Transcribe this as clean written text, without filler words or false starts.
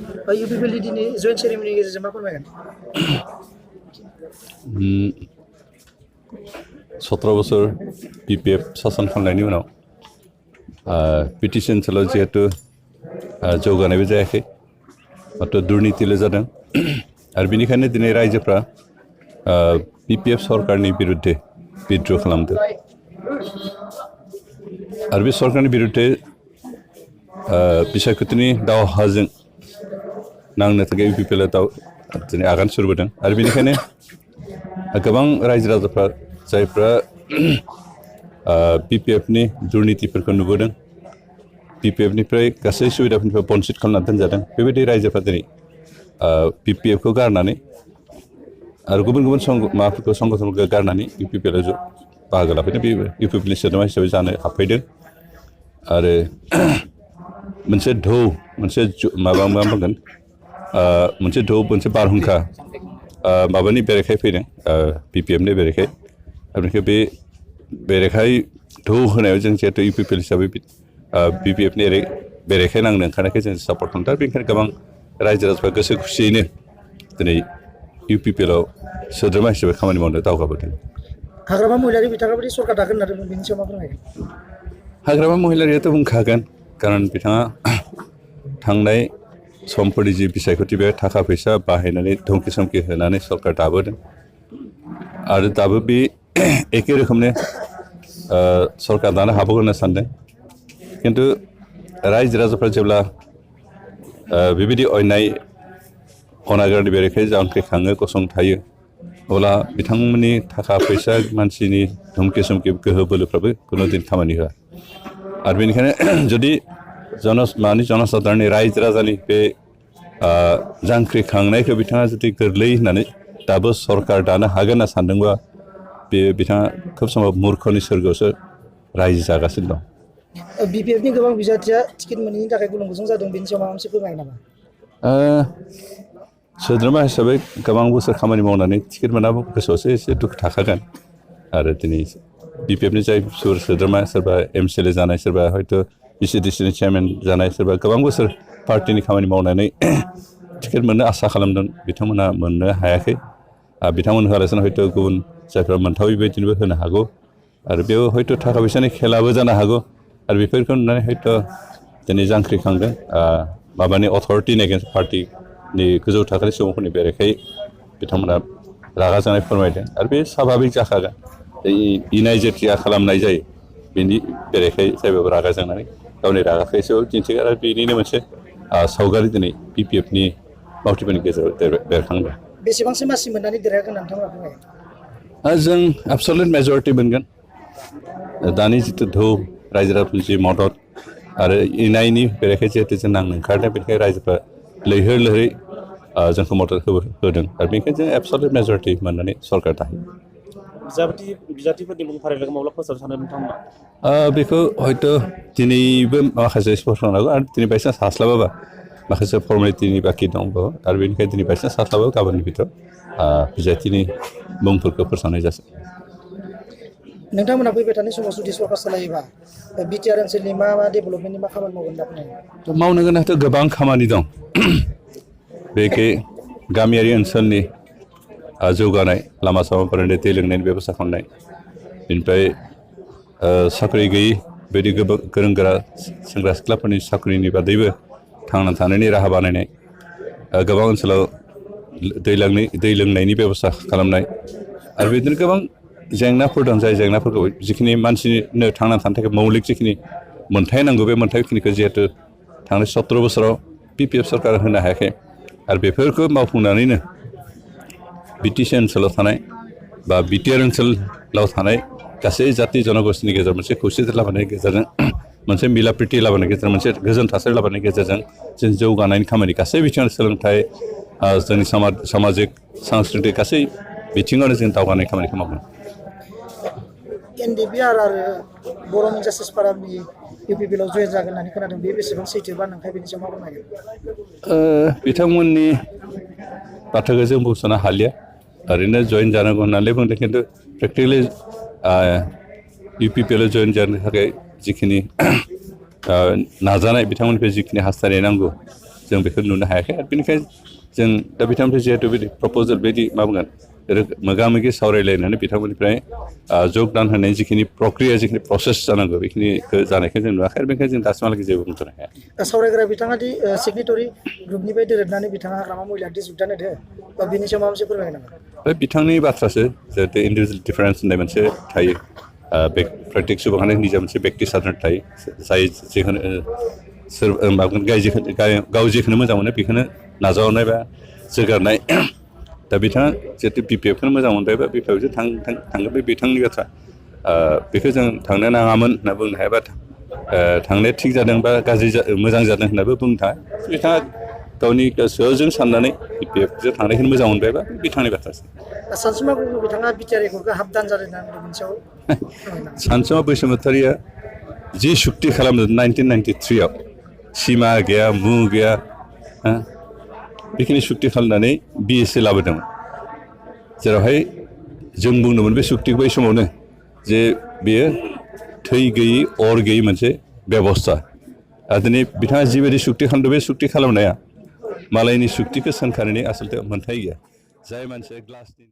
इउपिपिएलनि दिनै जयेन्ट सेरेमनिनि गेजेरजों मा फोरमायगोन? 17 बोसोर पिपिएफ सासन खालामनायनि उनाव पिटिसि ओनसोलाव जिहेतु जौगानायबो जायाखै मात्र दुर्नीतिल' जादों आरो बेनिखायनो दिनै रायजोफ्रा पिपिएफ सरकारनि बिरुद्धे बिद्रु खालामदों आरो बे सरकारनि बिरुद्धे बिसायख'थिनि दावहाजों नांनो थाखाय इउपिपिएलआ दिनै आगान सुरबोदों आरो बेनिखायनो गोबां रायजो राजाफ्रा जायफ्रा पिपिएफनि दुर्नीतिफोरखौ नुबोदों पिपिएफनिफ्राय गासै सुबिदाफोरनिफ्राय बन्सित खालामना दोनजादों बेबायदि रायजोफ्रा दिनै पिपिएफखौ गारनानै आरो गुबुन गुबुन माबाफोरखौ संगठनफोरखौ गारनानै इउपिपिएलआव बाहागो लाफैदों बे इउपिपिएलनि सोद्रोमा हिसाबै जानो हाबफैदों आरो मोनसे ढौ मोनसे माबा बुंगोन मोनसे ढौ मोनसे बारहुंखा माबानि बेरेखाय फैदों पिपिएफनि बेरेखाय आरो बे बेरेखाय ढौ होनायाव जों जिहेतु इउपिपिएल हिसाबै पिपिएफनि बेरेखाय नांनो ओंखारनायखाय जों सापर्ट खालामदों बेनिखायनो गोबां रायजो राजाफ्रा गोसो खुसियैनो दिनै इउपिपिएलआव सोद्रोमा हिसाबै खामानि मावनो दावगाबोदों। हाग्रामा महिलारि बिथाङा बोरै सरकार दागोन होननानै बेनि सायाव मा फोरमायगोन? हाग्रामा महिलारियाथ' बुंखागोन खारन बिथाङा थांनाय समफोरनि जि बिसायख'थि बे थाखा फैसा बाहायनानै धमकि समकि होनानै सरकार दाबोदों आरो दाबो बे एखे रोखोमनि सरकार दानो हाबावगोन होनना सानदों खिन्थु रायजो राजाफ्रा जेब्ला बेबायदि अन्याय अनागारनि बेरेखाय जांख्रिखाङो गसंथायो अब्ला बिथांमोननि थाखा फैसा मानसिनि धमकि समकि गोहो बोलोफ्राबो खुनु दिन खामानि होआ आरो बेनिखायनो जुदि जनसाधारननि रायजो राजानि बे जांख्रिखांनायखौ बिथाङा जुदि गोरलै होननानै दाबो सरकार दानो हागोन होनना सानदोंबा बे बिथाङा खोब समाव मुर्खनि सोरगोआवसो रायजो जागासिनो दं। बिपिएफनि गोबां बिजाथिया टिकेट मोनैनि थाखाय गुलुं गुजुं जादों बेनि सायाव माबा मोनसे फोरमायगोन नामा? सोद्रोमा हिसाबै गोबां बोसोर खामानि मावनानै टिकेट मोनाबो गोसोआवसो एसे दुखु थाखागोन आरो दिनै बिपिएफनि जाय सोद्रोमा सोरबा एमसिएलए जानाय सोरबा हयथ' बिसिडिसिनि चेयारमेन जानाय सोरबा गोबां बोसोर पार्टिनि खामानि मावनानै टिकेट मोननो आसा खालामदों बिथांमोना मोननो हायाखै बिथांमोन होआलासिनो हयथ' गुबुन जायफ्रा मोनथावै बेबायदिनोबो होनो हागौ आरो बेयाव हयथ' थाखा फैसानि खेलाबो जानो हागौ आरो बेफोरखौ नुनानै हयथ' दिनै जांख्रिखांदों माबानि अथरिटिनि एगेन्स्ट पार्टिनि गोजौ थाखोनि सुबुंफोरनि बेरेखायै बिथांमोना रागा जोंनाय फोरमायदों आरो बे स्वाभाबिक जाखागोन इनाय जेथिया खालामनाय जायो बेनि बेरेखायै जायबाबो रागा जोंनानै गावनि रागाखौ एसेबाबो दिन्थिगोन आरो बेनिनो मोनसे सावगारि दिनै पिपिएफनि मावथिफोरनि गेजेराव बेरखांदों। बेसेबांसो मासि मोननानै देरहागोन नोंथांमोना फोरमायगोन? जों एबसलिउट मेजरिटि मोनगोन दानि जिथु ढौ रायजो राजाफोरनि जि मदद आरो इनायनि बेरेखाय जिहेतु जों नांनो ओंखारदों बेनिखायनो रायजोफ्रा लैहोर लैहोरै जोंखौ मदद होदों आरो बेनिखायनो जों एबसलिउट मेजरिटि मोननानै सरकार दायो। बिजाथिफोरनि मुं फारिलाइखौ माब्ला फोसावनो सानो नोंथांमोना? बेखौ हयथ' दिनैबो माखासे स्पष्ट हागौ आरो दिनै बायसान्स हास्लाबाबा माखासे फर्मेलिटिनि बाखि दंबावो आरो बेनिखायनो दिनै बायसान्स हास्लाबाबा गाबोननि बिथोराव बिजाथिनि मुंफोरखौ फोसावनाय जासै। नोंथांमोना फैबाय थानाय समाव जुदि सरकार सालायोबा बिटिआर ओनसोलनि मा डेभेलपमेन्टनि मा खामानि मावगोन होनना फोरमायगोन? मावनो गोनांथ' गोबां खामानि दं बेखै गामियारि ओनसोलनि जौगानाय लामा सामा बानायनाय दै लोंनायनि बेबस्था खालामनाय बेनिफ्राय साख्रि गैयि बायदि गोरों गोरा सेंग्रा सिख्लाफोरनि साख्रिनि बादैबो थांना थानायनि राहा बानायनाय गोबां ओनसोलाव दै लोंनायनि बेबस्था खालामनाय आरो बिदिनो गोबां जेंनाफोर दं जाय जेंनाफोरखौ जिखिनि मानसिनो थांना थानो थाखाय मौलिक जिखिनि मोनथाय नांगौ बे मोनथायखिनिखौ जिहेतु थांनाय 17 बोसोराव पिपिएफ सरकार होनो हायाखै आरो बेफोरखौ मावफुंनानैनो बिटिसि ओनसोलाव थानाय बा बिटिआर ओनसोलाव थानाय गासै जाति जनगोष्ठीनि गेजेराव मोनसे खौसेथि लाबोनायनि गेजेरजों मोनसे मिलाप्रिति लाबोनायनि गेजेरजों मोनसे गोजोन थासारि लाबोनायनि गेजेरजों जों जौगानायनि खामानि गासै बिथिङाव सोलोंथाइ जोंनि सामाजिक सांस्कृतिक गासै बिथिङावनो जों दावगानाय खामानिखौ मावगोन। एनडिपिआर आरो बर' इनजास्टिस फरामनि इउपिपिएलआव जयेन जागोन होननानै खोनादों बे बेसेबां सैथोबा नोंथाङा बेनि सायाव मा फोरमायगोन? बिथांमोननि बाथ्राखौ जों बुंस'नो हालिया ओरैनो जयेन जानांगौ होननानै बुंदों खिन्थु प्रेक्टिकेलि इउपिपिएलआव जयेन जानो थाखाय जिखिनि नाजानाय बिथांमोननिफ्राय जिखिनि हास्थायनाय नांगौ जों बेखौ नुनो हायाखै आरो बेनिखायनो जों दा बिथांमोननिफ्राय जिहेतु बिदि प्रप'जेल बायदि मा बुंगोन मोगा मोगि सावरायलायनानै बिथांमोननिफ्राय जगदान होनायनि जिखिनि प्रक्रिया जिखिनि प्रसेस जानांगौ बेखिनिखौ जानायखौ जों नुवाखै आरो बेनिखायनो जों दासिमहालागै जेबो बुंथ'नो हाया सावरायग्रा बिथाङा दि सिगनेटरि ग्रुपनिफ्राय दोरोदनानै बिथाङा हाग्रामा महिला दि जुगदान होदो बा बिनि सायाव माबा मोनसे फोरमायगोन नामा? बे बिथांनि बाथ्रासो जिहेतु इन्डिभिजुवेल डिफारेन्स होननाय मोनसे थायो बे प्रत्येक सुबुङानो निजा मोनसे बेक्ति साधना थायो जाय जेखौनो सोर मागोन गाव जेखौनो मोजां मोनो बेखौनो नाजावनाय बा जोगारनाय दा बिथाङा जिहेतु BPF खौनो मोजां मोनबाय बा BPF जों थांगोन बे बिथांनि बाथ्रा बेखौ जों थांनो नाङामोन होनना बुंनो हायाबा थांनाया थिग जादों बा गाज्रि मोजां जादों होननाबो बुंनो थाङा बिथाङा गावनि गोसोआव जों साननानै BPF जों थांनायखौनो मोजां मोनबायबा बिथांनि बाथ्रासो सानसुमा बरग'हाइ बिथाङा बिटिआर एकर्डखौ हाबदान जादों होनना बिनि सायाव सानसुमा बैसुमतारिया जि सुक्ति खालामदों 1993 आव सिमा गैया मु गैया बेखिनि सुक्ति खालामनानै BSA लाबोदोंमोन जेरावहाय जों बुंदोंमोन बे सुक्तिखौ बै समावनो जे बेयो थै गैयै अर गैयै मोनसे बेबस्था आरो दिनै बिथाङा जिबायदि सुक्ति खालामदों बे सुक्ति खालामनाया मालायनि सुक्तिखौ सोंखारिनि आसलथे मोन्थाय गैया जाय मानसिया ग्लासनि